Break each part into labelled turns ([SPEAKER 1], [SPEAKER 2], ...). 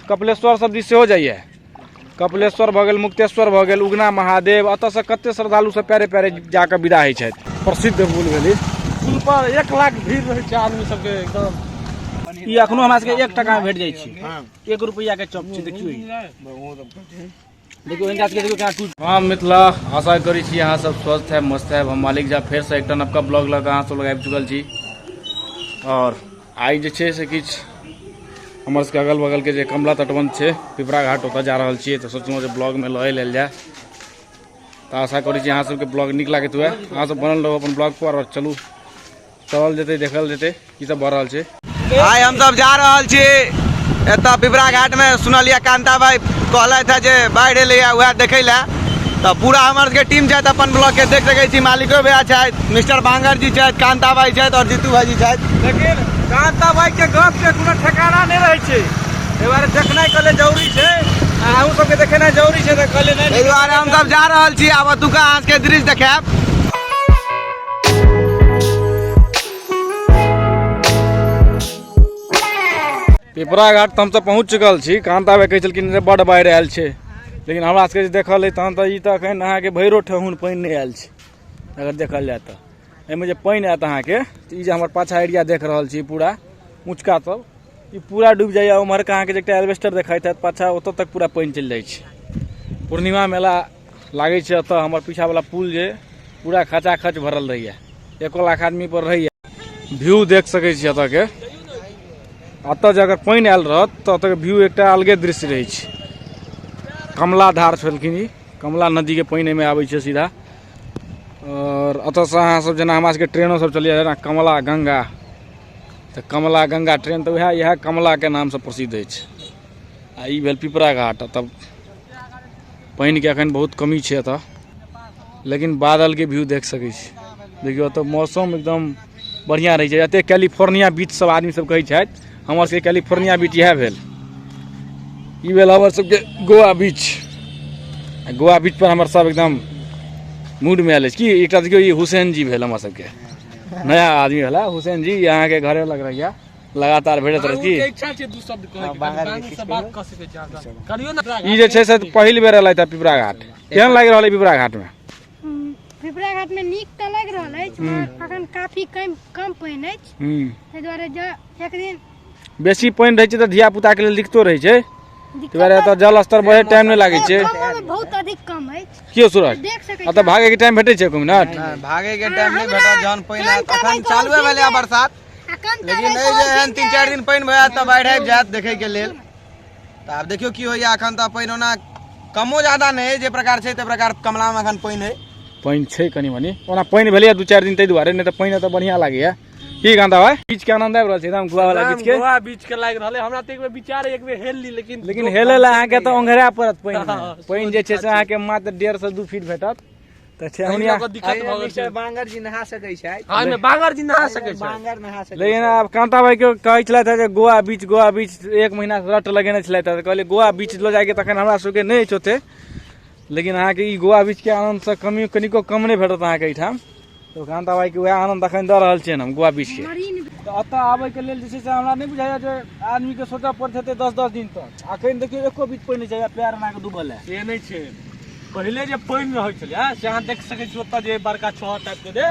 [SPEAKER 1] कपिलेश्वर सब दिस सेहो जाइए। कपिलेश्वर भऽ गेल, मुक्तेश्वर भऽ गेल, उगना महादेव, एतऽसँ कते श्रद्धालु सब पैरे पैरे जाकऽ विदा होइ छथि। प्रसिद्ध पुल भेल ई।
[SPEAKER 2] पुल पर 1 लाख भीड़ रहै छै आदमी सबके एकदम।
[SPEAKER 1] ई अखनो हमरा सबके 1 टका मे भेट जाइ छै, 1 रुपैआ के चॉप छै। देखियौ ई। देखियौ हिनका सबके, देखियौ केना टूट। हाँ मिथिला, आशा करै छी अहाँ सब स्वस्थ है, मस्त है। हम मालिक झा फेरसँ एकटा नवका ब्लॉग लऽ कऽ अहाँ सब लग आबि चुकल छी। और आइ जे छै से किछु हमर सबके अगल बगलके जे कमला तटबंध छै पिपरा घाट, ओतऽ जा रहल छियै, तऽ सोचलहुँ जे ब्लॉगमे लऽ लेल जाय। तऽ आशा करै छी अहाँ सबके ब्लॉग नीक लागैत हुए। अहाँ सब बनल रहू अपन ब्लॉग पर और चलू, चलल जेतै, देखल जेतै की सब भऽ रहल छै।
[SPEAKER 3] आइ हम सब जा रहल छी एतऽ पिपरा घाट में। सुनलियै कांता भाई कहलथि है जे बाढ़ि एलैया, वएह देखै लए। तऽ पूरा हमर सबके टीम छथि अपन ब्लॉग के, देख सकै छी मालिको भैया छथि, मिस्टर बांगर जी छथि, कांता भाई छथि और जीतू भाई जी छथि।
[SPEAKER 1] लेकिन कांता भाई के गप के कोनो ठिकाना नहि रहै छै, एहि दुआरे देखनाइ कहले जरूरी छै, आ अहूँ सबके देखेनाइ जरूरी छै, तऽ कहले नहि।
[SPEAKER 3] एहि दुआरे हम सब जा रहल छी। आब ओतुका अहाँ सबके दृश्य देखायब।
[SPEAKER 1] पिपरा घाट तऽ हमसब पहुँच चुकल छी। कांता भाई कहै छलखिन जे बड्ड बाढ़ि आयल छै, लेकिन हमरा सबके जे देखल अइ तहन तऽ ई तऽ एखन अहाँके भैरो ठेहुन पानि नहि आयल छै। अगर देखल जाय तऽ एहिमे जे पानि आयत अहाँके, तऽ ई जे हमर पाछा एरिया देख रहल छी पूरा ऊँचका सब, ई पूरा डूबि जाइए। उम्हरका अहाँके जे एकटा एल्बेस्टर देखाइत हैत पाछा, ओतऽ तक पूरा पानि चलि जाइ छै। पूर्णिमा मेला लागै छै एतऽ। हमर पीछावला पुल जे पूरा खचाखच भरल रहैए, 1 लाख आदमी पर रहैए। व्यू देख सकै छी एतऽके। एतऽ जे अगर पानि आयल रहत तऽ एतऽके व्यू एकटा अलगे दृश्य रहै छै। कमला धार छलखिन ई, कमला नदीके पानि एहिमे आबै छै सीधा। आओर एतऽसँ अहाँ सब जेना हमरा सबके ट्रेनो सब चलैए जेना कमला गंगा, तऽ कमला गंगा ट्रेन तऽ इएह कमलाके नामसँ प्रसिद्ध अछि। आ ई भेल पिपरा घाट। तब पानिके एखन बहुत कमी छै एतऽ, लेकिन बादलके व्यू देख सकै छी। देखियौ एतऽ मौसम एकदम बढ़िआँ रहै छै। एते कैलिफोर्निया बीच सब आदमी सब कहै छथि, हमर सबके कैलिफोर्निया बीच इएह भेल। ई भेल हमर सबके गोवा बीच। आ गोवा बीच पर हमर सब एकदम मूडमे आयल अछि। की एकटा देखियौ ई हुसैन जी भेल हमर सबके नया आदमी भेला हुसैन जी। अहाँके घरे लग रहैया, लगातार भेटैत रहत। की
[SPEAKER 2] इच्छा छै दू शब्द कहै के, बांगर से बात क सकै छी अहाँ सब, करियौ ने।
[SPEAKER 1] ई जे छै से पहिल बेर एलथि पिपरा घाट। केहन लागि रहल है पिपरा घाट में?
[SPEAKER 4] पिपरा घाट में नीक तऽ लागि रहल अछि, मगर अखन काफी कम कम पानि अछि, ताहि दुआरे जँ एक दिन
[SPEAKER 1] बेसी पानि रहै छै तऽ धिया पुता के लेल दिक्कतो रहै छै। ताहि दुआरे एतऽ जल स्तर बढ़े टाइम नहि लागै छै।
[SPEAKER 4] कमो में बहुत अधिक कम अछि।
[SPEAKER 1] कियो सूरज,
[SPEAKER 4] देख सकै
[SPEAKER 1] एतऽ भागे के टाइम भेटै छै एको मिनट?
[SPEAKER 3] भागे के टाइम नहि भेटत जहन पानि आयत। अखन चालुए भेलै बरसात, लेकिन एहि जे एहन 3-4 दिन पानि भऽ जायत तऽ बाढ़ि आबि जायत देखैके लेल। तऽ आब देखियौ की होइया। अखन तऽ पानि ओना कमो ज्यादा नहि है, जे प्रकार छै ताहि प्रकार कमलामे अखन पानि है,
[SPEAKER 1] पानि छै कनि मनि। ओना पानि भेलैया 2-4 दिन ताहि दुआरे, नहि तऽ पानि एतऽ बढ़िआँ लागैया। की कांता भाई, बीच के आनंद आबि रहल छै एकदम? गोवा वाला बीच के,
[SPEAKER 2] गोवा बीच के लागि रहल है हमरा। तऽ एक बेर विचार एक बेर हेल ली, लेकिन
[SPEAKER 1] लेकिन हेले लए अहाँके तऽ ओंघराए पड़त पानि मे। पानि जे छै से अहाँके मात्र 1.5 से 2 फीट भेटत। तऽ ठेहुनिया
[SPEAKER 2] दिक्कत भऽ गेल छै।
[SPEAKER 5] बांगर जी नहा सकै छै।
[SPEAKER 2] हाँ, एहिमे बांगर जी नहा सकै छै,
[SPEAKER 5] बांगर नहा सकै।
[SPEAKER 1] लेकिन आब कांता भाई के कहै छलथि जे गोवा बीच, गोवा बीच, 1 महीना से रट लगेने छलथि, तऽ कहलियै गोवा बीच लऽ जाइके तखन हमरा सबके नहि अछि ओते। लेकिन अहाँके ई गोवा बीच के आनंद से कमी कनिको कम नहि भेटत अहाँके एहिठाम। तऽ कांता भाई के वएह आनंद अखन दऽ रहल छियनि हम गोवा बीच के। तऽ एतऽ आबैके लेल जे छै से हमरा नहि बुझाइया जे आदमीके सोचऽ पड़ैत हेतै 10-10 दिन तक। अखन देखियौ एको बीत पानि नहि छै, पैर एना कऽ डूबल है।
[SPEAKER 2] से नहि छै, पहिले जे पानि रहै छलै से अहाँ देख सकै छी ओतऽ जे बड़का छह टाइप के रे,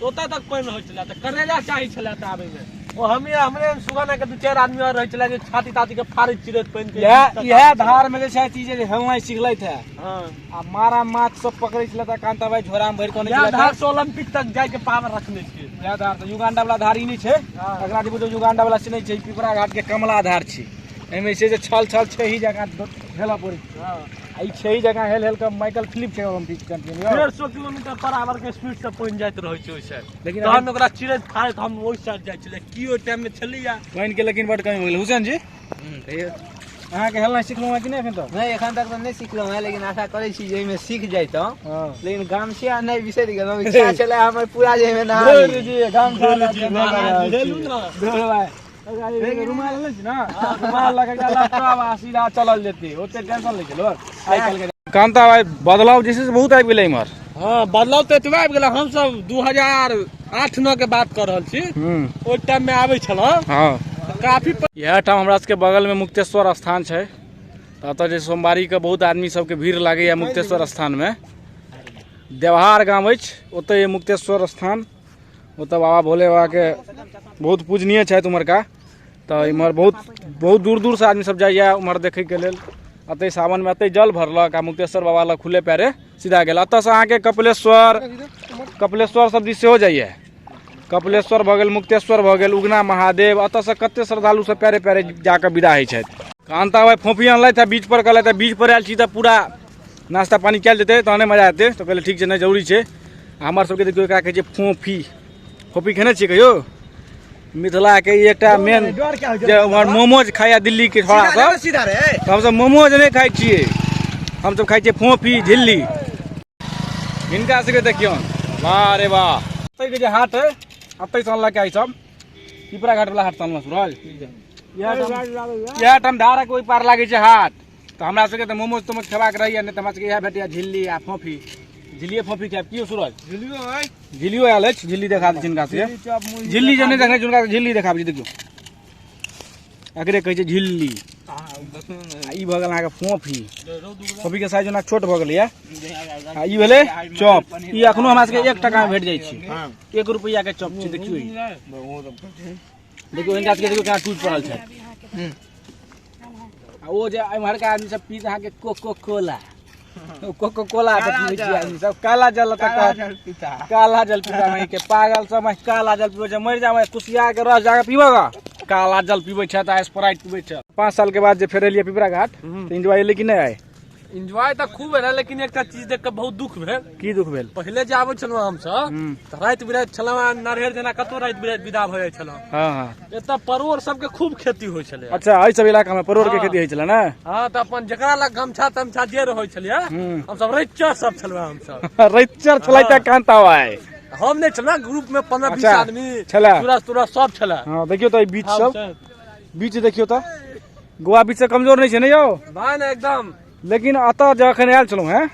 [SPEAKER 2] ओतऽ तक पानि रहै छलै। तऽ करेजा चाही छलै तऽ आबैमे। ओ हमे हमरे सुगना के 2-4 आदमी और रहै छलै जे छाती ताती के फाड़ैत चिरैत पानि के।
[SPEAKER 1] इएह धार में जे छै ई जे हेलनाइ सिखलथि है।
[SPEAKER 2] हाँ।
[SPEAKER 1] आ मारा माछ सब पकड़ै छलै तऽ कांता भाई झोरा में भरि कऽ अनै
[SPEAKER 2] इएह
[SPEAKER 1] छलै।
[SPEAKER 2] धार से ओलंपिक तक जाय के पावर रखने छियै
[SPEAKER 1] इएह धार से। युगांडा वाला धार ई नहि छै, एकरा जे बुझियौ युगांडा वाला से नहि छै। पिपरा घाट के कमला धार छै। एहिमे छै जे छल छल छेही जकाँ हेलऽ पड़ै छै। आ ई छेही जकाँ हेल हेल कऽ माइकल फिलिप छै Olympic champion.
[SPEAKER 2] 150 kilometre per hour के स्पीड से पानि जाइत रहै छै ओहि साइड।
[SPEAKER 1] लेकिन
[SPEAKER 2] तहन ओकरा चिरैत फाड़ैत हम ओहि साइड जाइ छलियै। की ओहि टाइम मे छलैया
[SPEAKER 1] पानि के लेकिन बड कमी भऽ गेलै। हुसैन जी,
[SPEAKER 5] कहियौ,
[SPEAKER 1] अहाँके हेलनाइ सिखलहुँ हँ कि नहि एखन तक?
[SPEAKER 5] नहि, एखन तक तऽ नहि सिखलहुँ हेँ, लेकिन आशा करै छी जे एहिमे सीख जैतहुँ।
[SPEAKER 1] हँ।
[SPEAKER 5] लेकिन गामछिया नहि बिसरि गेलहुँ, इच्छा छलै हमर पूरा जे एहिमे नहा ली।
[SPEAKER 1] जी, गामछा लऽ के नहि रहल छी।
[SPEAKER 2] हेलू ने।
[SPEAKER 1] धुर भाइ, रुमाल लै छी ने, रुमाल लऽ के लपटब आ सीधा चलल जेतै, ओते टेंशन लै छै लोक आइ काल्हि के। कांता भाई, बदलाव जे छै से बहुत आबि गेलै इम्हर।
[SPEAKER 2] हाँ, बदलाव तऽ एतबा आबि गेलै। हमसब 2008-9 के बात कऽ रहल छी, ओहि टाइम मे आबै छलहुँ।
[SPEAKER 1] हाँ।
[SPEAKER 2] काफी।
[SPEAKER 1] इएह ठाम हमरा सबके बगलमे मुक्तेश्वर स्थान छै, तऽ एतऽ जे सोमवारीके बहुत आदमी सबके भीड़ लागैए मुक्तेश्वर स्थानमे। देवहार गाम अछि, ओतऽ मुक्तेश्वर स्थान, ओतऽ बाबा भोले बाबाके बहुत पूजनीय छथि उम्हरका। तऽ इम्हर बहुत बहुत दूर दूरसँ आदमी सब जाइए उम्हर देखैके लेल। एतै सावनमे एतै जल भरलक आ मुक्तेश्वर बाबा लग खुले पैरे सीधा गेल। एतऽसँ अहाँके कपिलेश्वर, कपिलेश्वर सब दिस सेहो जाइए। कपिलेश्वर भऽ गेल, मुक्तेश्वर भऽ गेल, उगना महादेव, एतऽसँ कते श्रद्धालु सब पैरे पैरे जाकऽ विदा होइ छथि। कान्ता भाइ फोफी अनलथि आ बीच पर कहलथि, बीच पर आयल छी तऽ पूरा नाश्ता पानी कयल जेतै तहने मजा एतै। तऽ कहलियै ठीक छै, नहि जरूरी छै। हमर सबके देखियौ, एकरा कहै छै फोफी। फोफी खेने छियै कहियो? मिथिलाके ई एकटा मेन जे उम्हर मोमोज खाइए दिल्लीके छोड़ा सब,
[SPEAKER 3] सीधा रे।
[SPEAKER 1] तऽ हमसब मोमोज नहि खाइ छियै, हमसब खाइ छियै फोफी झिल्ली। हिनका सबके देखियौ, वाह रे वाह। एतैके जे हाट है, एतै से अनलक ई सब, पिपरा घाट वाला हाट से अनलक सूरज। इएह ठाम धारक ओहि पार लागै छै हाट। तऽ हमरा सबके तऽ मोमोज तोमोज खेबाक रहैया नहि, तऽ हमरा सबके इएह भेटैया झिल्ली आ फोफी। झिल्लिए फोफी खायब की सूरज?
[SPEAKER 2] झिल्लियो अइ।
[SPEAKER 1] झिल्लियो आयल अछि, झिल्ली देखा दै छी हिनका सबके। झिल्ली जे नहि देखने छी हुनका झिल्ली देखाबै छी। देखियौ, एकरे कहै छै झिल्ली। आ ई भऽ गेल अहाँके फोफी। फोफीके साइज ओना छोट भऽ गेलैया। आ ई भेलै चॉप। ई अखनो हमरा सबके 1 टका मे भेट जाइ छै, 1 रुपैआ के चॉप छै। देखियौ, ई देखियौ, हिनका सबके देखियौ केना टूटि पड़ल छै। आ ओ जे एम्हरका आदमी सब पीत अहाँके कोको कोला, कोको कोला तऽ पीबै छियै आदमी सब। काला जल तऽ काला जल पीता नहीं के पागल सब काला जल पीबै छै, मरि जाबै। कुसियार के रस जाके पीबऽ, काला जल पीबै छै तऽ स्प्राइट पीबै छै। 5 साल के बाद जे फेर एलियै पिपरा घाट तऽ एन्जॉय एलै कि नहि आइ?
[SPEAKER 2] एन्जॉय तऽ खूब भेलै, लेकिन एकटा चीज देख कऽ बहुत दुख भेल।
[SPEAKER 1] की दुख भेल?
[SPEAKER 2] पहिले जे आबै छलहुँ हमसब तऽ राति बिराति छलहुँ नरहेर जेना कतौ राति बिराति विदा भऽ जाइ छलहुँ।
[SPEAKER 1] हँ हँ।
[SPEAKER 2] एतऽ परोड़ सबके खूब खेती होइ छलै।
[SPEAKER 1] अच्छा, एहि सब इलाका मे परोड़ के खेती होइ छलै ने?
[SPEAKER 2] हँ, तऽ अपन जकरा लग गमछा तमछा जे रहै छलै, हमसब रैचर सब छलहुँ हमसब।
[SPEAKER 1] रैचर छलै तऽ कांता भाई?
[SPEAKER 2] हम नहि छलहुँ, ग्रुप में 15-20 आदमी
[SPEAKER 1] छलै,
[SPEAKER 2] सूरज तुरज सब छलै।
[SPEAKER 1] हँ, देखियौ तऽ बीच सब, बीच देखियौ तऽ गोवा बीच से कमजोर नहि छै ने यौ?
[SPEAKER 2] भाई ने एकदम।
[SPEAKER 1] लेकिन एतऽ जखन आयल छलहुँ हेँ,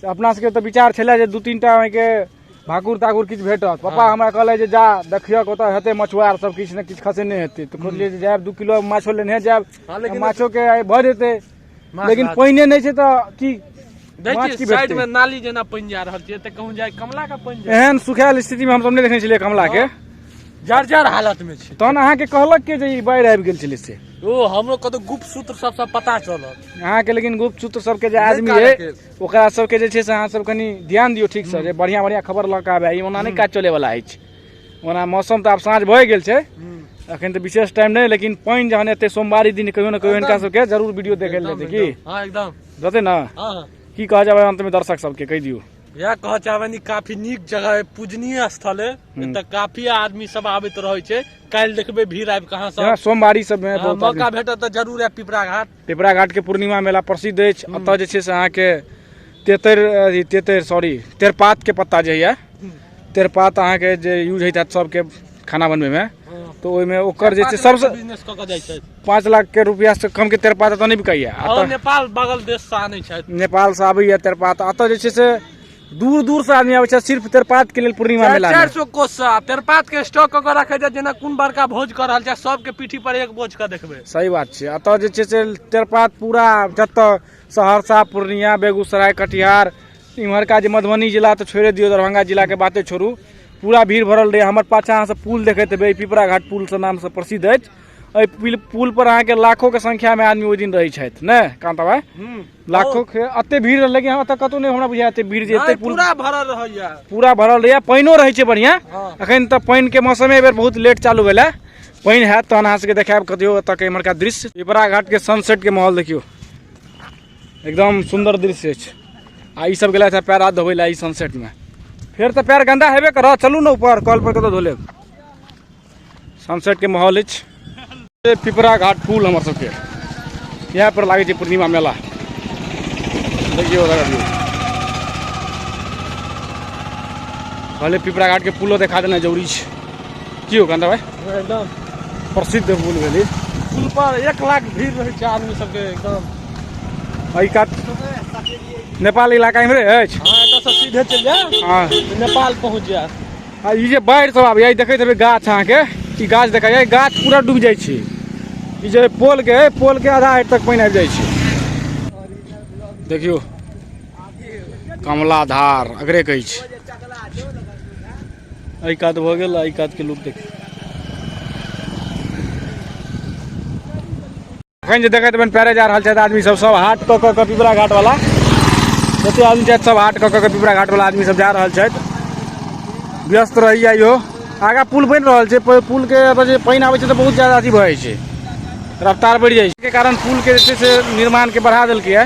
[SPEAKER 1] अपना सबके तऽ विचार छलै जे 2-3 टा अहाँके भाकुर ताकुर किछु भेटत। पप्पा हमरा कहले जे जा देखियौ ओतऽ हेतै मछुआर सब किछु ने किछु खसेने हेतै, तऽ खोजलियै जे जायब 2 किलो माछो लेने जायब, माछो के आइ भऽ जेतै। लेकिन पानिए नहि छै तऽ की माछ की
[SPEAKER 2] साइड में नाली जेना पानि जा रहल छै, तऽ कहूँ जाय कमला के पानि।
[SPEAKER 1] एहन सुखायल स्थिति में हमसब नहि देखने छलियै कमला के,
[SPEAKER 2] जर्जर हालत में छै।
[SPEAKER 1] तहन अहाँके कहलक के जे ई बाढ़ि आबि गेल छलै से?
[SPEAKER 2] ओ हमरो कतौ गुप्त सूत्र सबसँ पता चलल
[SPEAKER 1] अहाँके। लेकिन गुप्त सूत्र सबके जे आदमी है, ओकरा सबके जे छै से अहाँ सब कनि ध्यान दियौ ठीकसँ, जे बढ़िआँ बढ़िआँ खबर लऽ कऽ आबै। ई ओना नहि काज चलैवला अछि। ओना मौसम तऽ आब साँझ भए गेल छै, अखन तऽ विशेष टाइम नहि, लेकिन पानि जहन एतै सोमवारी दिन कहियो ने कहियो हिनका सबके जरूर वीडियो देखै लए जेतै की?
[SPEAKER 2] हँ एकदम
[SPEAKER 1] जेतै ने। की कहऽ जाबै अन्तमे दर्शक सबके, कहि दियौ।
[SPEAKER 2] इएह कहऽ चाहबनि, काफी नीक जगह है, पूजनीय स्थल है, एतऽ काफी आदमी सब आबैत रहै छै। काल्हि देखबै भीड़ आबि कहाँ
[SPEAKER 1] सब। सोमवारी सब में बहुत
[SPEAKER 2] मौका भेटत तऽ जरूर आयब पिपरा घाट।
[SPEAKER 1] पिपरा घाट के पूर्णिमा मेला प्रसिद्ध अछि। एतऽ जे छै से अहाँके तेतरि, तेतरि सॉरी, तेरपात के पत्ता जे होइए, तेरपात अहाँके जे यूज होइत हैत सबके खाना बनबैमे, तऽ ओहिमे ओकर जे छै सबसँ
[SPEAKER 2] बिजनेस कऽ कऽ जाइ छै।
[SPEAKER 1] 5 लाख के रुपया से कम के तेरपात एतऽ नहि बिकाइए।
[SPEAKER 2] नेपाल बगल देश से आनै छथि।
[SPEAKER 1] नेपाल से आबैए तेरपात। एतऽ जे छै से दूर दूर से आदमी आबै छै सिर्फ तेरपात के लेल पूर्णिमा मेला में।
[SPEAKER 2] 400 कोस से तेरपात के स्टॉक कऽ के रखै छै, जेना कोन बड़का भोज कऽ रहल छै, सबके पीठी पर एक बोझ के देखबै।
[SPEAKER 1] सही बात छै। एतऽ जे छै से तेरपात पूरा जतऽ सहरसा, पूर्णिया, बेगूसराय, कटिहार, इम्हरका जे मधुबनी जिला तऽ छोड़े दियौ, दरभंगा जिलाके बाते छोड़ू, पूरा भीड़ भरल रहै। हमर पाछाँ अहाँ सब पुल देखैत हेबै, पिपरा घाट पुल से नामसँ प्रसिद्ध अछि। एहि पुल पर अहाँके लाखों के संख्या में आदमी ओहि दिन रहै छथि ने कांता भाई? लाखों के एते भीड़ रहल, लेकिन एतऽ कतौ नहि हमरा बुझाय एते भीड़ जे एते पुल
[SPEAKER 2] पूरा भरल रहैया।
[SPEAKER 1] पूरा भरल रहैया, पानिओ रहै छै बढ़िआँ। अखन तऽ पानिके मौसमे एहि बेर बहुत लेट चालू भेलै। पानि हैत तहन अहाँ सबके देखायब कहियो एतऽ के इम्हरका दृश्य। पिपरा घाट के सनसेट के माहौल देखियौ, एकदम सुन्दर दृश्य अछि। आ ई सब गेलथि पैर हाथ धोबै लए ई सनसेट में। फेर तऽ पैर गन्दा हेबे करत, चलू ने ऊपर कल पर कतौ धो लेब। सनसेट के माहौल अछि। पिपरा घाट पुल हमर सबके इएह पर लागै छै पूर्णिमा मेला। देखियौ, कहले पिपरा घाट के पुलो देखा देना जरूरी छै। की हो कांता भाई?
[SPEAKER 2] एकदम
[SPEAKER 1] प्रसिद्ध पुल भेलै।
[SPEAKER 2] पुल पर 1 लाख भीड़ रहै छै आदमी सबके एकदम।
[SPEAKER 1] एहि कात नेपाल इलाका इम्हरे अछि।
[SPEAKER 2] हँ, एतऽ से सीधे चलि जाए नेपाल पहुँच जाए।
[SPEAKER 1] आ ई जे बाढ़ि सब आबैया, ई देखैत हेबै गाछ अहाँके, ई गाछ देखैया, ई गाछ पूरा डूबि जाइ छै। ई जे पोल के आधा हाइट तक पानि आबि जाइ छै। देखियौ, कमला धार अकरे कहै छै। एहि कात भऽ गेल, एहि कातके लोक देख। एखन जे देखैत हेबनि, पैरे जा रहल छथि आदमी सब। सब हाट कऽ कऽ कऽ पिपरा घाट वाला जते आदमी छथि, सब हाट कऽ कऽ कऽ पिपरा घाट वाला आदमी सब जा रहल छथि। व्यस्त रहैया इहो। आगा पुल बनि रहल छै। पुल के एतऽ जे पानि आबै छै तऽ बहुत ज्यादा अथी भऽ जाइ छै, रफ्तार बढ़ि जाइ छै के कारण पुल के जे छै से निर्माण के बढ़ा देलकै है।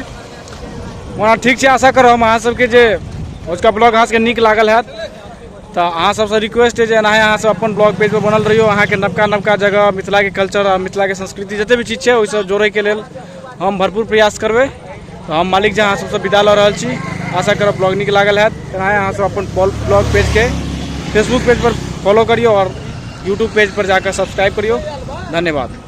[SPEAKER 1] ओना ठीक छै। आशा करब हम अहाँ सबके जे अजुका ब्लॉग अहाँ सबके नीक लागल हैत। तऽ अहाँ सबसँ रिक्वेस्ट है जे एनाहे अहाँ सब अपन ब्लॉग पेज पर बनल रहियौ। अहाँके नवका नवका जगह, मिथिलाके कल्चर आ मिथिलाके संस्कृति, जते भी चीज छै, ओहिसँ जोड़ैके लेल हम भरपूर प्रयास करबै। तऽ हम मालिक झा अहाँ सबसँ विदा लऽ रहल छी। आशा करब ब्लॉग नीक लागल हैत। एनाहे अहाँ सब अपन ब्लॉग पेजके फेसबुक पेज पर फॉलो करियौ आओर यूट्यूब पेज पर जाकर सब्सक्राइब करियौ। धन्यवाद।